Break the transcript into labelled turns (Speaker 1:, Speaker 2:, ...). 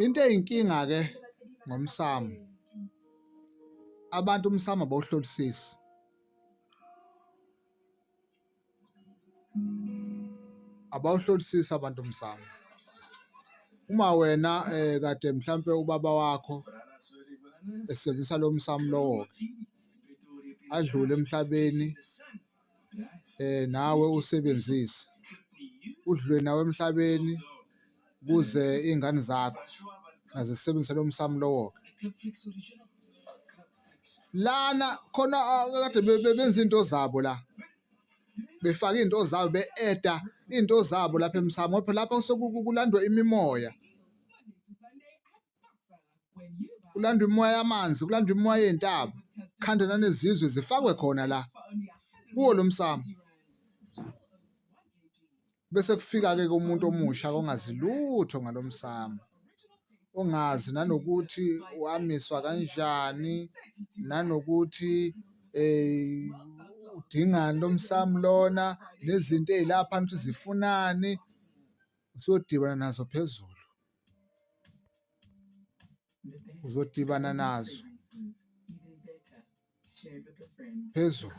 Speaker 1: Into eyinkinga-ke ngomsamo, abantu umsamo abawuhlolisisi. Abawuhlolisisi abantu umsamo. Uma wena kade mhlampe ubaba wakho esebenzisa lowo msamo lowo-ke, adlule emhlabeni nawe uwusebenzise, udlule nawe emhlabeni kuze iy'ngane zakho nazo zisebenzise lowo msamo lowo-ke. Lana khona akade benza iy'nto zabo la, befaka iy'nto zabo be-eda iy'nto zabo lapha emsamo ngoba phela lapha kusuke kulandwa imimoya, kulandwa imimoya yamanzi, kulandwa imimoya yey'ntaba, khandwe nanezizwe zifakwe khona la kuwo lo msamo. Bese kufika-ke umuntu omusha ongazi lutho ngalo msamo, ongazi nanokuthi wamiswa kanjani, nanokuthi udingani lo msamo lona, nezinto ey'laphana ukuthi zifunani, usuyodibana nazo phezulu, uzodibana nazo phezulu.